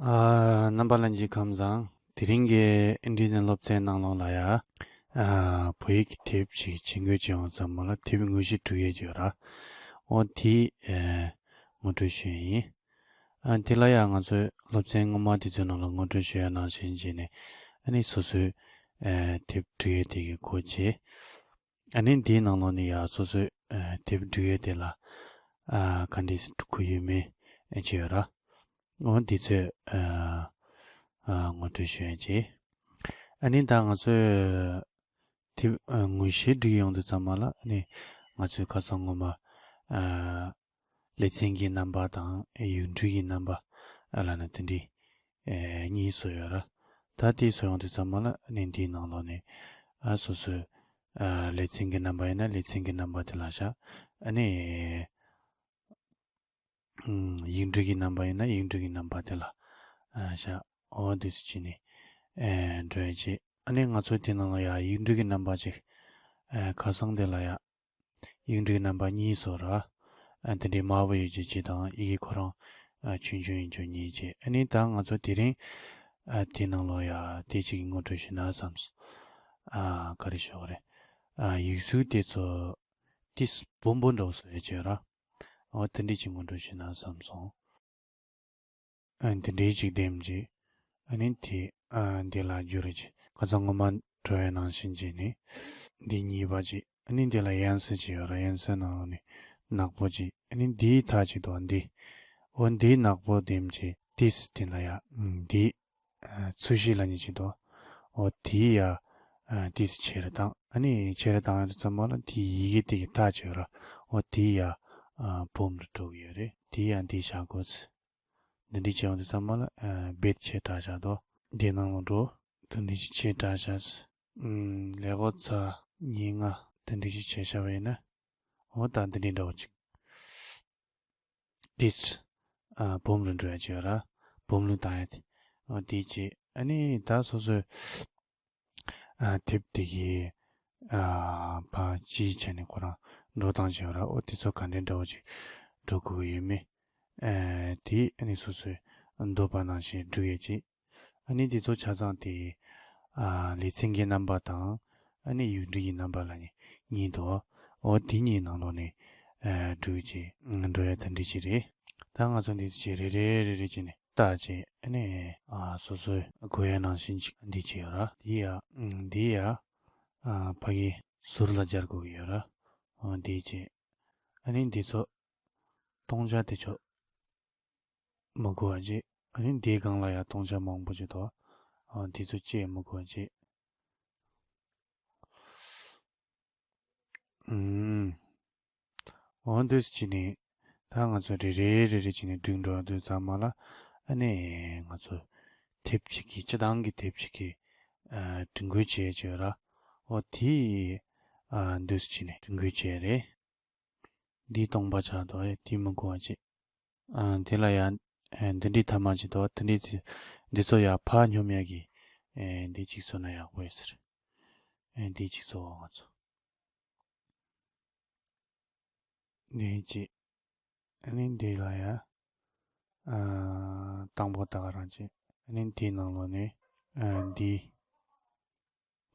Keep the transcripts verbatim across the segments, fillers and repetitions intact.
ཨ། རྣམ་པ་ལྷན་རྒྱས་ཁམས་བཟང་། དེ་རིང་གི་ཨིན་ཌི་ཛན་སློབ་ཚན་ནང་ལོགས་ལ་ཡ། ཨ། བོད་ཡིག་གི་དེབ་ཅིག་ཇུས་འགོད་བྱེད་ཡོང་ཙམ་པ་ལ་དེབ་དངོས་གཞི་འབྲི་ཡས་ཅིག་ཡོད་ར། འོ་དེ་ཨ། ངོ་སྤྲོད་ཞུ་ཡས་ཡིན། ཨ། དེ་ལ་ཡ་ང་ཚོས་སློབ་ཚན་སྔོན་མ་དེ་ཚོའི་ནང་ལ་ངོ་སྤྲོད་ཞུ་ཡ་ནང་བཞིན་བྱས་ནས་ཨ་ནི་སོ་སོའི་ཨ། དེབ་འབྲི་ཡས་དེ་གི་སྐོར་བྱས། ཨ་ནི་འདིའི་ནང་ལོགས་ནས་ཡ་སོ་སོའི་ཨ། དེབ་འབྲི་ཡས་དེ་ལ་ཨ། ག་འདྲས་སེ་འབྲི་དགོས་ཡོད་མེད་ཅིག་ཡོད་ར། འོ་འདི་ཚོས་ཨ། ཨ། ངོ་སྤྲོད་ཞུ་ཡས་བྱས། ཨ་ནི་ད་ང་ཚོས་དེབ་ཨ། དངོས་གཞི་འབྲི་ཡོང་དུས་ཙམ་པ་ལ་ཨ་ནི་ང་ཚོས་ཁ་སང་སྔོན་མ་ཨ། ལེ་ཚན་གྱི་རྣམ་པ་དང་ཡིག་འབྲུ་གི་རྣམ་པ་ཨ། ལབ་ན་དེ་འདྲའི་ཨ། གཉིས་བཟོས་ཡོད་ར། ད་དེ་བཟོ་ཡོང་དུས་ཙམ་པ་ལ་ཨ་ནི་འདིའི་ནང་ལོགས་ནས་ཨ། སོ་སོའི་ཨ། ལེ་ཚན་གྱི་རྣམ་པ་ཡིན་ན་ལེ་ཚན་གྱི་རྣམ་པ་དེ་ལ་བཞག་ཨ་ནི་ཨ། ཡིག་འབྲུ་གི་རྣམ་པ་ཡིན་ན་ཡིག་འབྲུ་གི་རྣམ་པ་དེ་ལ་ཨ། བཞག་འོ་འདུག་སེ་བྱས་ནས་ཨ། འགྲོ་ཡས་བྱས། ཨ་ནི་ང་ཚོ་དེ་ནང་ལ་ཡ་ཡིག་འབྲུ་གི་རྣམ་པ་ཅིག་ཨ། ཁ་སང་དེ་ལ་ཡ་ཡིག་འབྲུ་གི་རྣམ་པ་གཉིས་བཟོས་ར། ཨ། དེ་འདྲའི་དམར་པོ་ཡོད་རྒྱུ་གཅིག་དང་ཡི་གེ་ཁོ་རང་ཨ། ཆུང་ཆུང་ཡིན་རྒྱུ་གཉིས་བྱས། ཨ་ནི་ད་ང་ཚོ་དེ་རིང་ཨ། དེ་ནང་ལོགས་ཡ་དེ་གཅིག་ངོ་སྤྲོད་ཞུས་ན་བསམ་སོང་། ཨ། ག་རེ་ཞུ་དགོས་རེད། ཨ། ཡིག་གཟུགས་དེ་ཚོ་ཏིས་སྦོམ་པོ་འདྲ་བོ་བཟོ་ཡས་བྱས་ར། འོ་དེ་འདྲའི་ཅིག་ངོ་སྤྲོད་ཞུས་ན་བསམ་སོང་། ཨ། འདི་འདྲའི་ཅིག་འདེམས་བྱས། ཨ་ནི་དེ་ཨ། འདི་ལ་བསྒྱུར་བྱས། ཁ་སང་སྔོན་མ་འགྲོ་ཡས་ནང་བཞིན་བྱས་ནས། འདི་གཉིས་པ་ཅིག་ཨ་ནི་འདི་ལ་དབྱངས་གསལ་ཅིག་ཡོད་ར། དབྱངས་གསལ་ནང་ལོགས་ནས་ནག་པོ་ཅིག་ཨ་ནི་འདིའི་མཐའ་ཅིག་འདུག་འདི། འོ་འདིའི་ནག་པོ་འདེམས་བྱས་ཏིས་དེ་ལ་ཡ། འདི་ཨ། ཚོས་གཞི་ལབ་མཁན་ཅིག་འདུག་འོ་དེའི་ཡ། ཨ། ཏིས་ཆེ་རུ་བཏང་། ཨ་ནི་ཆེ་རུ་བཏང་ཡོང་དུས་ཙམ་པ་ལ་དེའི་ཡི་གེ་དེ་གི་མཐའ་ཅིག་ཡོད་ར། འོ་དེའི་ཡ། ཨ། སྦོམ་རུ་འགྲོ་གི་ཡོད་རེད། དེའི་ཡ་འདི་བཞག་དགོས། འདི་འདྲ་བྱས་ཡོང་དུས་ཙམ་པ་ལ་ཨ། བེད་ཆེ་དྲགས་བཞག་འདུག་འདི་ནང་ལ་འགྲོ། འདི་འདྲ་ཞིག་ཆེ་དྲགས་བཞག་ཨུམ། ལས་འགོ་ཚ་ཉིན་ལྔ་འདི་འདྲ་ཞིག་བྱས་བཞག་པ་ཡིན་ན། འོ་ད་འདི་འདྲ་འདྲ་བོ་ཅིག་ཏིས། ཨ། སྦོམ་རུ་འགྲོ་ཡ་ཅིག་ཡོད་ར། སྦོམ་ལུགས་བཏང་ཡ་དེ། འོ་དེ་བྱས། ཨ་ནི་ད་སོ་སོའི་ཨ། དེབ་དེ་གི་ཨ། ཕར་སྤྱིའི་ཆ་ནས་ཁོ་རང་འགྲོ་སྟངས་ཅིག་ཡོད་ར། འོ་དེ་ཚོ་ག་འདྲའི་འདྲ་བོ་ཅིག་འགྲོ་དགོས་ཀྱི་ཡོད་མེད། ཨ། དེ་ཨ་ནི་སོ་སོའི་འདོད་པ་ནང་བཞིན་འབྲི་ཡས་ཅིག་ཨ་ནི་དེ་ཚོ་ཆ་ཚང་དེ་ཨ། ལེ་ཚན་གྱི་རྣམ་པ་དང་ཨ་ནི་ཡིག་འབྲུ་ཡི་རྣམ་པ་ལབ་མཁན་གཉིས་འདུག་འོ་དེ་གཉིས་ནང་ལོགས་ནས་ཨ། འབྲི་བྱས་འགྲོ་ཡ་དེ་འདྲ་ཅིག་རེད། ད་ང་ཚོ་འདི་ཚོ་ཅིག་རེ་རེ་རེ་རེ་བྱས་ནས་བལྟས་བྱས། ཨ་ནི་ཨ། སོ་སོའི་དགོས་ཡ་ནང་བཞིན་ཅིག་འདི་བྱས་ཡོད་ར། འདི་ཡ། འདི་ཡ། ཨ། ཕ་གི་ཟུར་ལ་སྦྱར་དགོས་ཀྱི་ཡོད་ར། འོ་འདི་བྱས། ཨ་ནི་འདི་ཚོ་སྟོང་ཆ་དེ་ཚོ་མི་དགོས་པ་བྱས། ཨ་ནི་འདིའི་སྒང་ལ་ཡང་སྟོང་ཆ་མང་པོ་ཅིག་འདུག་འོ་འདི་ཚོ་བཅད་མི་དགོས་པ་བྱས། ཨུམ། འོ་འདུག་སེ་བྱས་ནས་ད་ང་ཚོ་རེ་རེ་རེ་རེ་བྱས་ནས་བསྒྲིགས་འགྲོ་དུས་ཙམ་པ་ལ། ཨ་ནི་ང་ཚོ་དེབ་ཅིག་གི་སྤྱིར་བཏང་གི་དེབ་ཅིག་གི་ཨ། སྒྲིག་འགོད་བྱེད་ཡས་ཅིག་ཡོད་ར། འོ་དེ་ཨ། འདུག་སེ་བྱས་ནས་སྒྲིག་འགོད་བྱེད་ཡས་རེད། འདི་སྟོང་པ་ཆགས་འདུག་ཨེ། དེ་མི་དགོས་པ་བྱས། ཨ། དེ་ལ་ཡང་ཨ། འདི་འདྲའི་ཐ་མ་ཅིག་འདུག་དེ་འདྲའི་དེ། འདི་ཚོ་ཡང་ཕར་སྙོམས་ཡག་གི་ཨ། འདི་གཅིག་བཟོས་ན་ཡག་པོ་ཡོད་ཟེར། ཨ། འདི་གཅིག་བཟོ་བ་ང་ཚོ། འདི་གཅིག་ཨ་ནི་འདི་ལ་ཡང་ཨ། དང་པོ་ད་ག་རང་བྱས། ཨ་ནི་འདིའི་ནང་ལོགས་ནས་ཨ། འདི།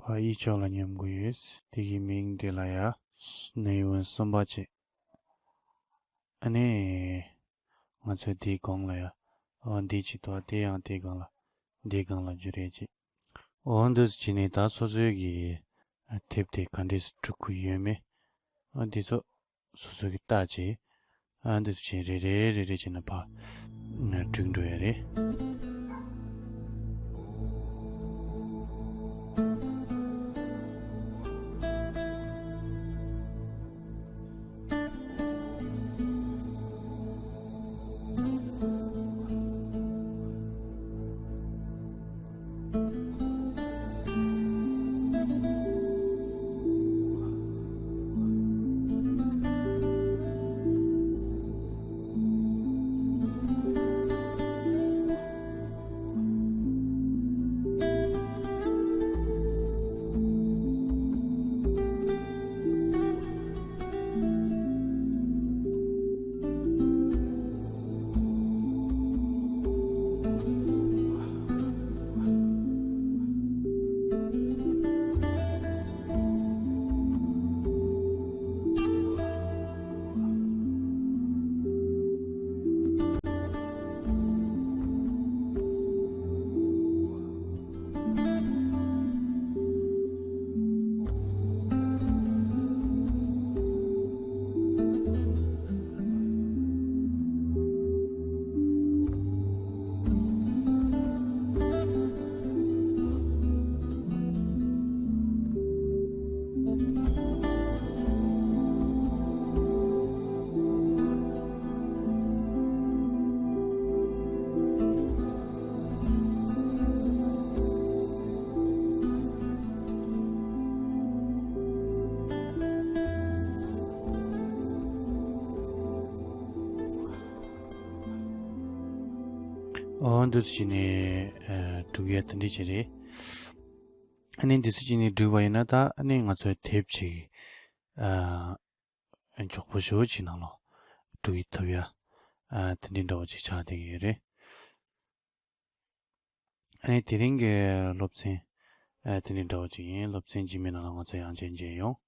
ཕར་གཡས་ཕྱོགས་ལ་སྙོམས་དགོས་ཡོད། དེ་གི་མིང་དེ་ལ་ཡ་གནས་བབ་གསུམ་པ་བྱས། ཨ་ནི་ང་ཚོས་དེའི་སྒང་ལ་ཡ། འོ་འདི་གཅིག་འདུག་དེ་ཡང་དེའི་སྒང་ལ། འདིའི་སྒང་ལ་བསྒྱུར་ཡས་བྱས། འོ་འདུག་སེ་བྱས་ནས་ད་སོ་སོའི་གི་དེབ་དེ་ག་འདྲས་སེ་འབྲི་དགོས་ཡོད་མེད། འོ་འདི་ཚོ་སོ་སོ་གིས་བལྟས་བྱས། ཨ། འདི་ཚོ་བྱས་རེ་རེ་རེ་རེ་བྱས་ནས་ཕར་བསྒྲིགས་འགྲོ་ཡ་རེད། འོ་འདུག་སེ་བྱས་ནས་ཨ་འབྲུག་ཡ་དེ་འདྲ་ཅིག་རེད། ཨ་ནི་འདུག་སེ་བྱས་ནས་བསྒྲིགས་པ་ཡིན་ན་ད་ཨ་ནི་ང་ཚོའི་དེབ་ཅིག་ཨ་མགྱོགས་པོ་ཞེ་པོ་ཅིག་ནང་ལ་འབྲུག་ཡིག་ཐོབ་ཡ་ཨ་དེ་འདྲ་འདྲ་བོ་ཅིག་ཆགས་བསྡད་ཀྱི་ཡོད་རེད། ཨ་ནི་དེ་རིང་གི་སློབ་ཚན་ཨ་དེ་འདྲ་འདྲ་བོ་ཅིག་ཡིན། སློབ་ཚན་རྗེས་མའི་ནང་ལ་ང་ཚོ་ཡང་བསྐྱར་མཇལ་ཡོང་།